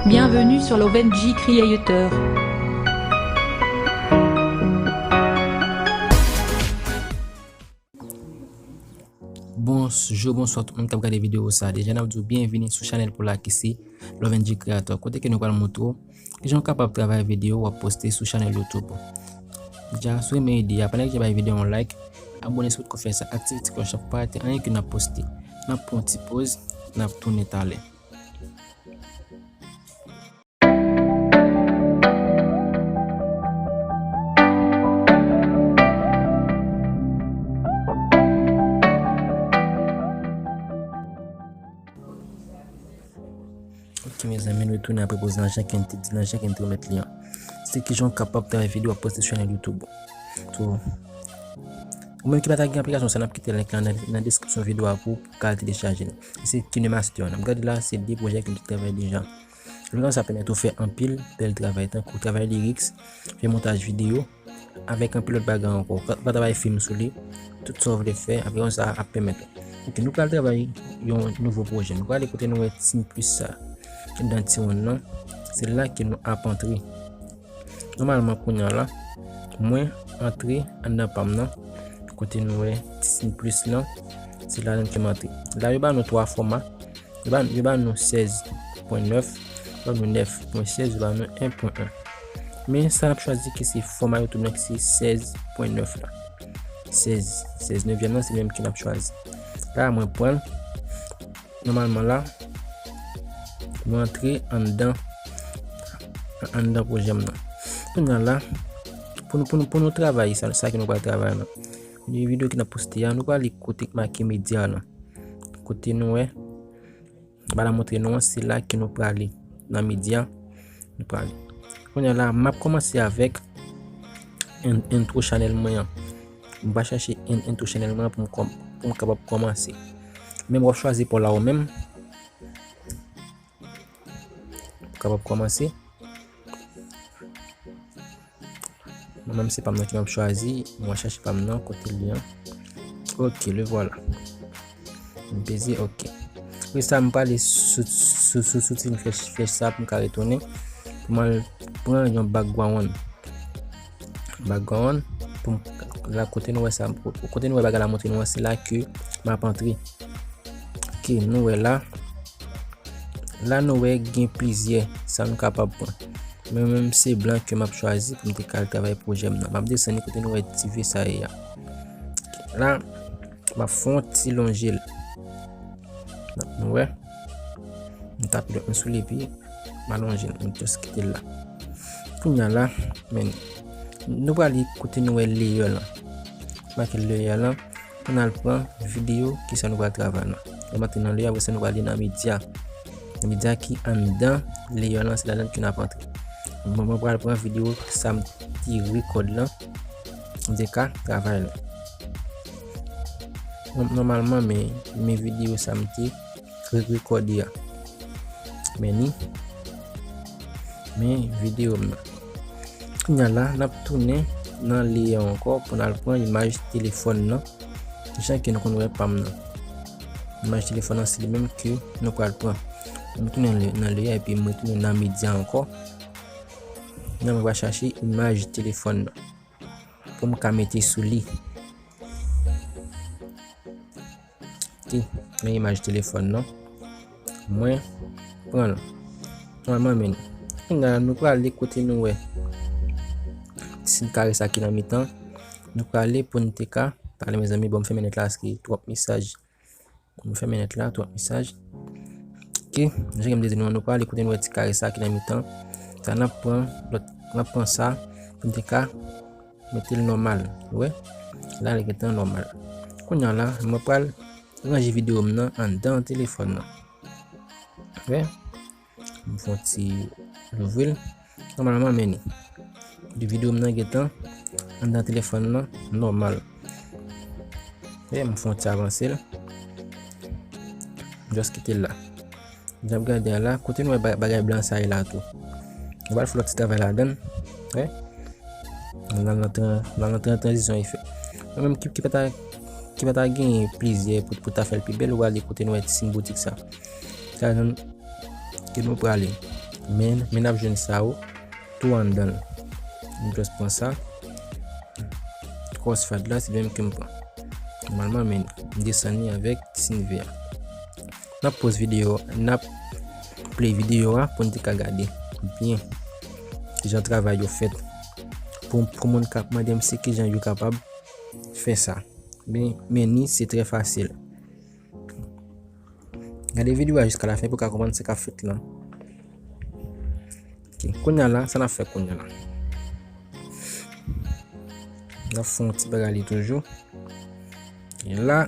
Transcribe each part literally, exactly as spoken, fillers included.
Bienvenue sur Lovenji Creator. Bonjou, bonswa tout moun k ap gade videyo sa. Deja n ap di w byenvini sou chanèl pou la ki se Lovenji Creator, kote ke nou pral montre w kijan w kapab travay videyo w ap poste sou chanèl YouTube ou. Deja, si w renmen ide a, pandan ke w bay videyo a yon like, abòne si w potko fè sa, aktive ti klòch la pou pa rate anyen ke n ap poste. N ap pran yon ti poz, n ap tounen talè. Ok, mezanmi, nou retounen apre poz lan, jan ke n te di, nan jan ke n te remèt li an. Se kijan w kapab travay videyo w ap poste sou chanèl YouTube ou. So, ou menm ki pa ta gen aplikasyon sa, n ap kite link lan nan, nan deskripsyon videyo a pou, pou w ka al telechaje l. Se KineMaster. N ap gade la, se de pwojè ke m te travay deja. Aplikasyon sa pèmèt ou fè anpil bèl travay, tankou travay lyrics, fè montaj videyo, avèk anpil lòt bagay ankò. Ou ka, ou ka travay fim sou li, tout sa w vle fè, aplikasyon sa ap pèmèt ou. Ok, nou pral travay yon nouvo pwojè. Nou prale kote nou wè ti plis sa, ki anndan ti wonn nan. Se la ke nou ap antre. Nòmalman, kounye a la, mwen antre anndan pa m nan, kote nou wè ti siy plis lan, se ladan ke m antre. La, yo ba nou twa fòma. Yo ba, yo ba nou sèz pwen nèf, yo ba nou nèf pwen sèz, yo ba nou en pwen en. Men sa n ap chwazi ki se fòma YouTube lan ki se sèz pwen nèf la. Sèz, sèz nevyèm lan, se li menm ke n ap chwazi. La, mwen pran l. Nòmalman la, mwen antre anndan, anndan pwojè m nan. Kounye a la, pou nou, pou nou, pou nou travay sa, sa ke nou pral travay la. Videyo ke n ap poste a, nou prale kote k make medya lan. Kote nou wè, ba la montre nou an, se la ke nou prale nan medya, nou prale. Kounye a la, m ap kòmanse avèk in-, intro chanèl mwen an. M va chache in-, intro chanèl mwen an pou m kòm-, pou m kapab kòmanse. Men w ap chwazi pa w la ou menm. Pou kapab kòmanse. Mwen menm se pa m nan ke m ap chwazi. Mwen chache pa m nan, kote l ye an. Ok, le voilà. M peze ok. Apre sa, m prale sou, sou, sou, sou ti flèch, flèch sa pou m ka retounen. Pou m al pran yon background. Background, pou m, la kote nou wè sa, kote nou wè bagay la montre nou an, se la ke m ap antre. Ok, nou wè la. La nou wè gen plizyè sa nou kapab pran. Mwen menm se blan ke m ap chwazi pou m te ka al travay pwojè m nan. M ap desann li kote nou wè ti V sa ye a. La, m ap fè yon ti lonje l. Nou wè. M tape dwèt mwen sou li epi m alonje l. M just kite l la. Kounye a la, men, nou prale kote nou wè layer lan. Make layer lan. Pou n al pran videyo ki sa nou pral travay la. Lè m antre nan layer, apre sa nou prale nan medya. Nan medya ki anndan layer lan, se ladan ke n ap antre. Bon, mwen pral pran videyo sa m te rekòd lan. M te ka travay la. Nò-, nòmalman, men, men videyo sa m te re-, rekòde a. Men ni. Men videyo m nan. Kounye a la, n ap tounen nan layer ankò pou n al pran imaj telefòn nan. Jan ke nou konn wè pa m nan. Imaj telefòn nan, se li menm ke nou pral pran. M tounen nan layer epi m retounen nan medya ankò. Nan mwen va chache imaj telefòn nan. Pou m ka mete sou li. Ok, men imaj telefòn nan. Mwen pran l. Nòmalman, men. Kounye a la, nou prale kote nou wè ti kare sa ki nan mitan. Nou prale pou n te ka. Talè, mezanmi, bon, m fèmen nèt la, paske twòp mesaj. M fèmen nèt la, twòp mesaj. Ok, jan ke m te di nou an, nou prale kote nou wè ti kare sa ki nan mitan. Sa n ap pran, lòt, n ap pran sa, pou n te ka mete l nòmal. Ou wè? La, li gentan nòmal. Kounye a la, mwen pral ranje videyo m nan anndan telefòn nan. Ou wè? M fè yon ti louvri l. Nòmalman, men ni. Di videyo m nan gentan anndan telefòn nan nòmal. Ou wè, m fè yon ti avanse l. M just kite l la. Jan w ap gade a la, kote nou wè ba-, bagay blan sa ye la tou. Nou pral fè lòt ti travay ladan l. Wè? Nan, nan tran-, nan, nan tran-, tranzisyon efè. Mwen menm ki, ki pa ta, ki pa ta gen plizyè pou, pou ta fè l pi bèl, ou ale kote nou wè ti siy boutik sa. Sa, nou, Ke nou prale. Men, men n ap jwenn sa yo tou anndan l. M just pran sa. Crossfade la, se li menm ke m pran. Nòmalman, men m desann li avèk ti siy vè a. N ap poz videyo, n ap play videyo a pou n te ka gade byen kijan travay yo fèt. Pou, pou moun k ap mande m se kijan yo kapab fè sa. Men, men ni, se trè fasil. Gade videyo a jiska lafen pou w ka konprann sa k ap fèt la. Ok, kounye a la, sa n ap fè kounye a la? N ap fè yon ti bagay li toujou. E la,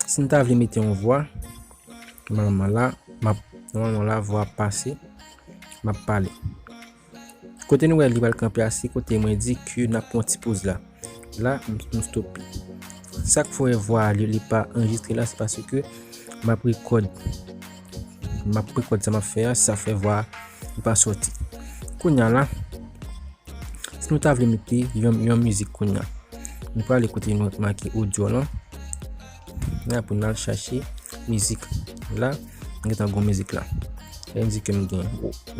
si n ta vle mete yon vwa, nòmalman la, m ap, nòmalman la, vwa ap pase, m ap pale. Kote nou wè li pral kanpe a, se kote mwen di ke n ap pran ti poz la. La, m, m stope. Sa k fè w wè vwa a, li, li pa anrejistre la, se paske m ap rekòd. M ap rekòd sa m ap fè a, sa fè vwa a, li pa sòti. Kounye a la, si nou ta vle mete yon, yon mizik kounye a, nou prale kote nou make odyo lan. La pou n al chache mizik la. M gentan gon mizik la. E mizik ke m gen.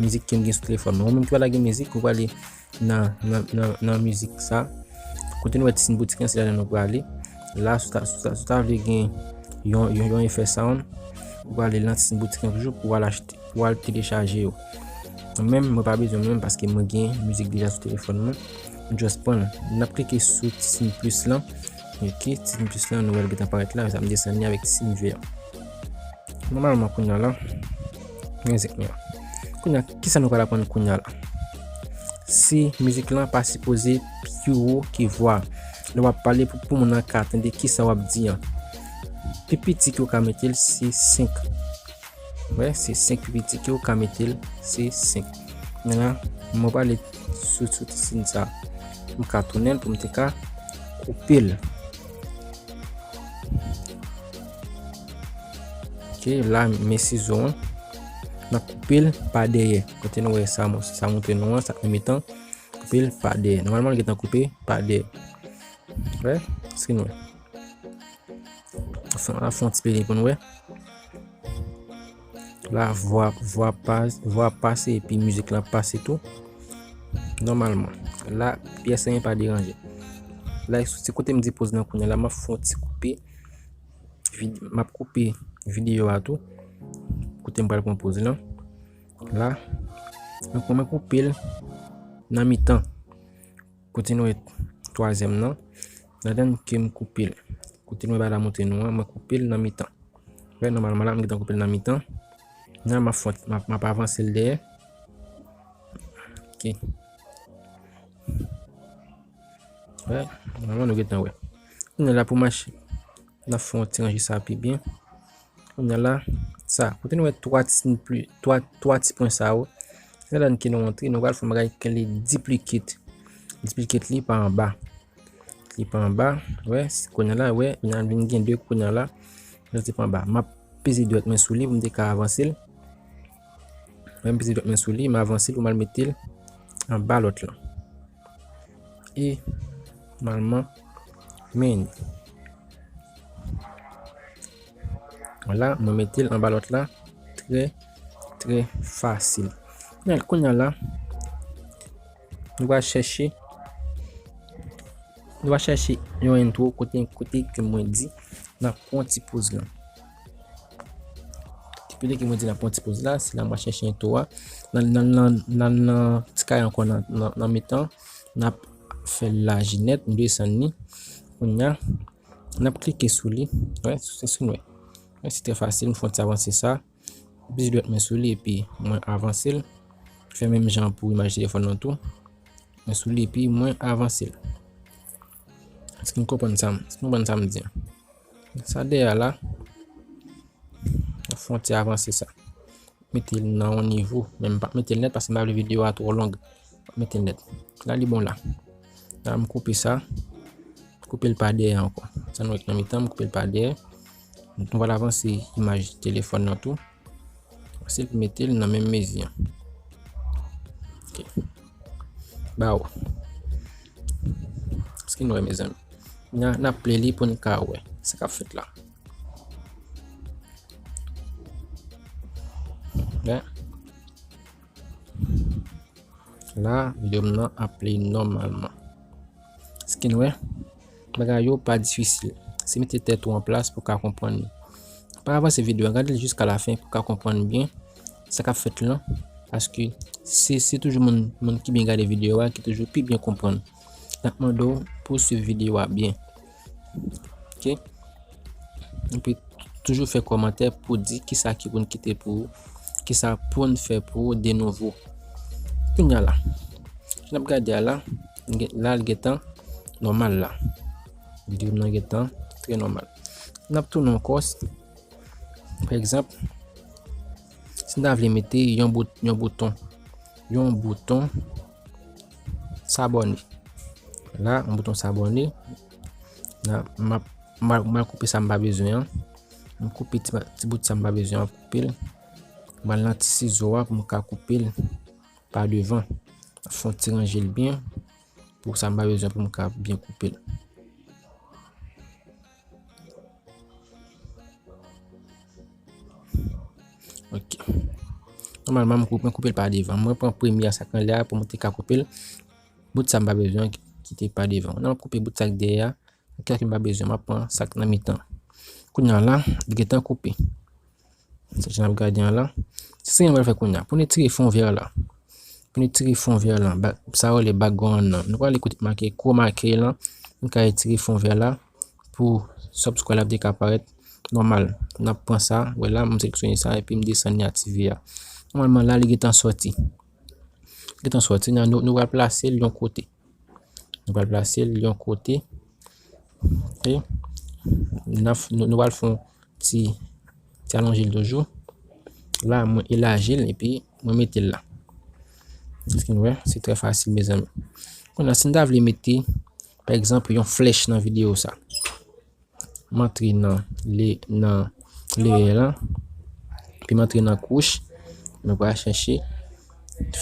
Mizik ke m gen sou telefòn mwen. Ou menm ki pa ta gen mizik, ou prale nan, nan, nan, nan mizik sa. Kote nou wè ti siy boutik lan, se ladan nou prale. La, si w ta, si w ta, si w ta vle gen yon, yon, yon efè sound, ou prale nan ti siy boutik lan toujou pou w al achte, pou w al telechaje yo. Mwen menm, mwen pa bezwen mwen menm paske mwen gen mizik deja sou telefòn mwen. M just pran l. N ap klike sou ti siy plis lan. Ok, ti siy plis lan, nou wè l gentan parèt la, sa m desann li avèk ti siy vè a. Nòmalman, kounye a la, mizik nou an. Kounye a, kisa nou pral aprann kounye a la? Si mizik lan pa sipoze pi wo ke vwa a. Lè w ap pale pou, pou moun nan ka tande kisa w ap di an. Pi piti ke w ka mete l, se senk. Wè, se senk pi piti ke w ka mete l, se senk. Men la, mwen prale sou, sou ti siy sa. M ka tounen l pou m te ka koupe l. Ok, la, men sizo an. N ap koupe l pa dèyè. Kote nou wè sa, sa montre nou an, sa k nan mitan. Koupe l pa dèyè. Nòmalman, l gentan koupe pa dèyè. Wè, èske nou wè? Fè, fè yon ti pale pou nou wè. La, vwa, vwa pa, vwa pase epi mizik lan pase tou. Nòmalman. La, pyès anyen pa deranje. La, se kote m di poz lan kounye a la, m ap fè yon ti koupe. Vid-, m ap koupe videyo a tou. Kote m pral pran poz lan. La, mwen, mwen koupe l nan mitan. Kote nou wè twazyèm nan, ladan ke m koupe l. Kote nou wè bagay la montre nou an, mwen koupe l nan mitan. Wè, nòmalman la, m gentan koupe l nan mitan. Nan, m ap fè, m ap, m ap avanse l dèyè. Ok. Wè, nòmalman nou gentan wè. Kounye a la pou mache. N ap fè yon ti ranje sa pi byen. Kounye a la, sa, kote nou wè twa ti, twa, twa ti pwen sa yo, se ladan ke nou antre, nou pral fè yon bagay ki rele duplicate. Duplicate li pa anba. Li pa anba, wè, kounye a la, wè, kounye a vin gen de kounye a la, lòt li pa anba. M ap peze dwèt mwen sou li pou m te ka avanse l. Wè, m peze dwèt mwen sou li, m avanse l pou m al mete l anba lòt lan. E, nòmalman, men. Vwala, mwen mete l anba lòt la. Trè, trè fasil. Men, kounye a la, nou va chèche, nou va chèche yon intro kote, kote ke mwen di, n ap pran ti poz lan. Kote ke mwen di n ap pran ti poz la, se la mwen chèche intro a. Nan, nan, nan, nan, nan ti kay ankò nan, nan, nan mitan, n ap fè l laji nèt, nou desann li. Kounye a, n ap klike sou li. Wè, se sou nou wè. Wè, se trè fasil, m fè yon ti avanse sa. Peze dwèt mwen sou li epi mwen avanse l. Fè menm jan pou imaj telefòn nan tou. Mwen sou li epi mwen avanse l. Èske nou konprann sa m, èske nou konprann sa m di an? Sa dèyè a la, m ap fè yon ti avanse sa. Mete l nan yon nivo, men m p ap mete l nèt paske m pa vle videyo a twò long. M ap mete l nèt. La li bon la. La m koupe sa. Koupe l pa dèyè ankò. Sa nou wè ki nan mitan, m koupe l pa dèyè. Nou pral avanse imaj telefòn nan tou. Fasil pou mete l nan menm mezi an. Ok. Ba w. Èske nou wè, mezanmi? N a, n ap play li pou n ka wè sa k ap fèt la. Wè. La, videyo m nan ap play nòmalman. Èske n wè? Bagay yo pa difisil. Se mete tèt ou an plas pou w ka konprann li. Pa avanse videyo a, gade l jiska lafen pou w ka konprann byen sa k ap fèt lan. Paske se, se toujou moun, moun ki byen gade videyo a ki toujou pi byen konprann. N ap mande w pou w swiv videyo a byen. Ok? Epi toujou fè kòmantè pou di kisa ki pou n kite pou ou, kisa pou n fè pou ou de nouvo. Kounye a la, jan n ap gade a la, la l gentan nòmal la. Videyo m nan gentan trè nòmal. N ap tounen ankò, pa egzanp, si n ta vle mete yon bout, yon bouton, yon bouton sabòne. La, yon bouton sabòne. La, m ap, m al, m al koupe sa m pa bezwen an. M koupe ti, ti bout sa m pa bezwen an, koupe l. M al nan ti sizo a pou m ka koupe l pa devan. Fè yon ti ranje l byen pou sa m pa bezwen pou m ka byen koupe l. Ok. Nòmalman, mwen koupe, mwen koupe l pa devan. Mwen pran premye a, sa k anlè a, pou mwen te ka koupe l. Bout sa m pa bezwen ki, ki te pa devan. Nan, mwen koupe bout sa k dèyè a. Kèk m pa bezwen, m ap pran sa k nan mitan. Kounye a la, li gentan koupe. Sa jan n ap gade an la. Se sa n pral fè kounye a. Pou n tire fon vè la. Pou n tire fon vè lan, ba-, sa yo rele background lan. Nou prale kote k make chroma key lan. Nou ka retire fon vè la pou subscribe la te ka parèt nòmal. N ap pran sa, wè la, m seleksyone sa, epi m desann li aktive a. Nòmalman, la, li gentan sòti. Li gentan sòti, nou, nou pral plase l yon kote. Nou pral plase l yon kote. Ok. N ap f-, nou, nou pral fè yon ti, ti alonje l toujou. La, mwen elaji l epi mwen mete l la. Èske nou wè? Se trè fasil, mezanmi. Kounye a, si n ta vle mete, pa egzanp, yon flèch nan videyo sa. M antre nan le-, nan layer lan, epi m antre nan couche, mwen pral chèche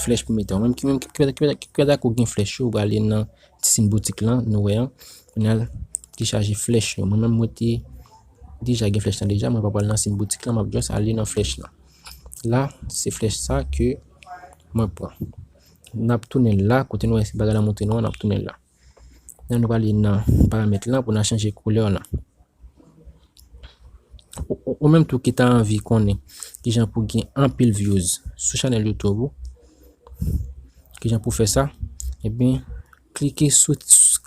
flèch pou mete. Ou menm ki, menm ki, ki, ki, ki, ki dakò gen flèch yo, ou prale nan ti siy boutik lan, nou wè an. Kounye a, ki chaje flèch yo. Mwen menm, mwen te deja gen flèch lan deja, mwen pa pral nan siy boutik lan, m ap just ale nan flèch lan. La, se flèch sa ke mwen pran. N ap tounen la, kote nou wè se bagay la montre nou an, n ap tounen la. La, nou prale nan paramèt lan pou n al chanje koulè lan. Ou, ou, ou menm tou ki ta anvi konnen kijan pou gen anpil views sou chanèl YouTube ou, kijan pou fè sa, ebyen, klike sou,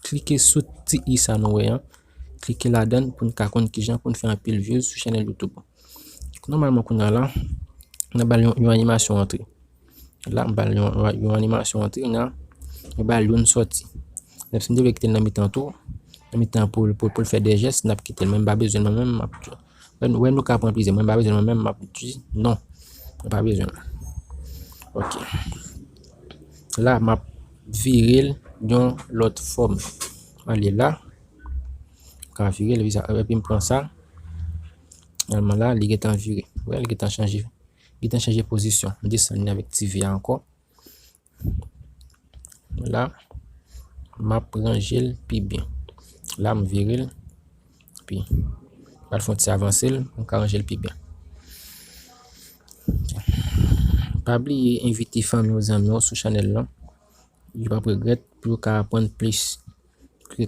klike sou ti i sa nou wè an, klike ladan l pou n ka konn kijan pou n fè anpil views sou chanèl YouTube ou. Nòmalman, kounye a la, n ap ba l yon, yon animasyon antre. La, m ba l yon, yon animasyon antre, n a, m ba l youn sòti. Menm si m te vle kite l nan mitan tou, nan mitan pou, pou, pou l fè de jès, n ap kite l. Mwen, m pa bezwen l, mwen menm, m ap, wè, wè, nou ka pran plizyè, mwen, m pa bezwen l, mwen menm, m ap di non. Mwen pa bezwen l. Ok. La, m ap vire l yon lòt fòm. Ale la. M ka vire l, epi m pran sa. Nòmalman la, li gentan vire. Wè, li gentan chanje. Li gentan chanje pozisyon. M desann li avèk ti V a ankò. La, m ap ranje l pi byen. La, m vire l. Epi, m pral fè yon ti avanse l, m ka ranje l pi byen. Pa bliye envite fanmi w, zanmi w sou chanèl lan. Yo p ap regrèt pou yo ka aprann plis.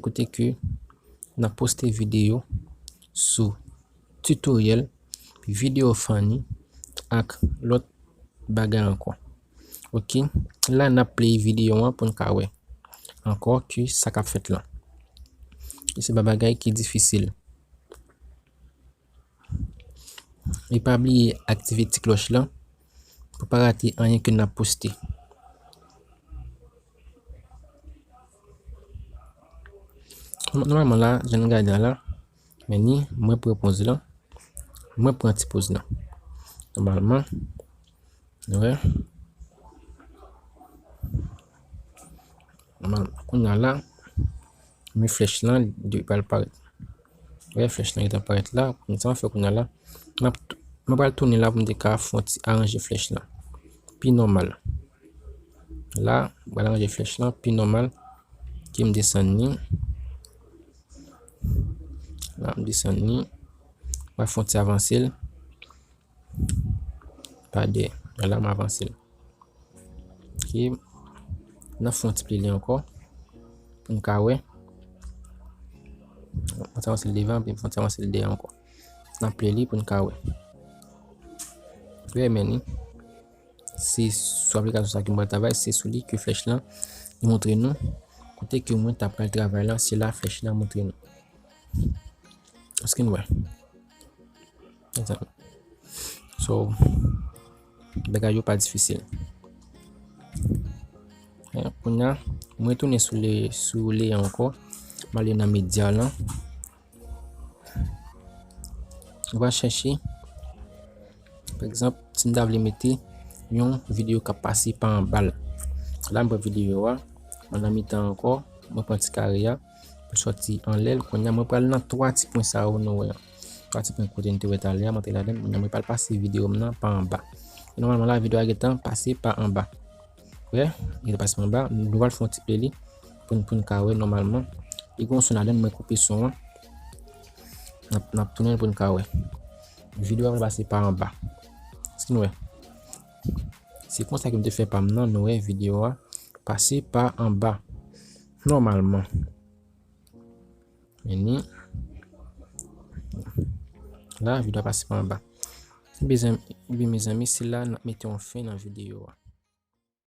Kote ke n ap poste videyo sou tutoriel, videyo funny ak lòt bagay ankò. Ok, la n ap play videyo an pou n ka wè ankò ki sa k ap fèt lan. E se pa bagay ki difisil. E pa bliye aktive ti klòch lan pou pa rate anyen ke n ap poste. Nòmalman la, jan n gade a la, men ni mwen pran poz lan, mwen pran ti poz lan. Nòmalman, nou wè. Nòmalman, kounye a la, men flèch lan, li pral parèt. Wè, flèch lan gentan parèt la. Kounye sa, fè kounye a la. M ap, mwen pral tounen la pou m te ka fè yon ti aranje flèch lan. Pi nòmal. La, mwen pral aranje flèch lan, pi nòmal. Ki m desann li. La, m desann li. Mwen fè yon ti avanse l. Pa dèyè. La, m avanse l. Ok. N ap fè yon ti play li ankò pou n ka wè. Fè yon ti avanse l devan, epi fè yon ti avanse l dèyè ankò. N ap play li pou n ka wè. Ou wè, men li. Se sou aplikasyon sa ke mwen pral travay, se sou li ke flèch lan li montre nou kote ke mwen ta pral travay la, se la flèch lan montre nou. Èske n wè? So, bagay yo pa difisil. Eh, kounye a, mwen tounen sou le, sou le ankò. M ale nan medya lan. Ou va chèche, pa egzanp, si m ta vle mete yon videyo k ap pase pa anba l. La, m pran videyo a, mwen nan mitan ankò, mwen pran ti kare a, mwen sòti anlè l. Kounye a, mwen pral nan twa ti pwen sa yo nou wè an. Twa ti pwen kote n te wè talè a, mwen te ladan l. Kounye a, mwen pral pase videyo m nan pa anba. E nòmalman, la, videyo a gentan pase pa anba. Wè, li te pase anba. Nou pral fè yon ti play li pou n, pou n ka wè nòmalman. Li gen yon son ladan l, mwen koupe son an. N ap, n ap tounen l pou n ka wè. Videyo a pral pase pa anba. Èske nou wè? Se konsa ke m te fè pa m nan, nou wè videyo a pase pa anba. Nòmalman. Men ni. La, videyo a pase pa anba. Ebyen, mezanmi, se la n ap mete yon fen nan videyo a.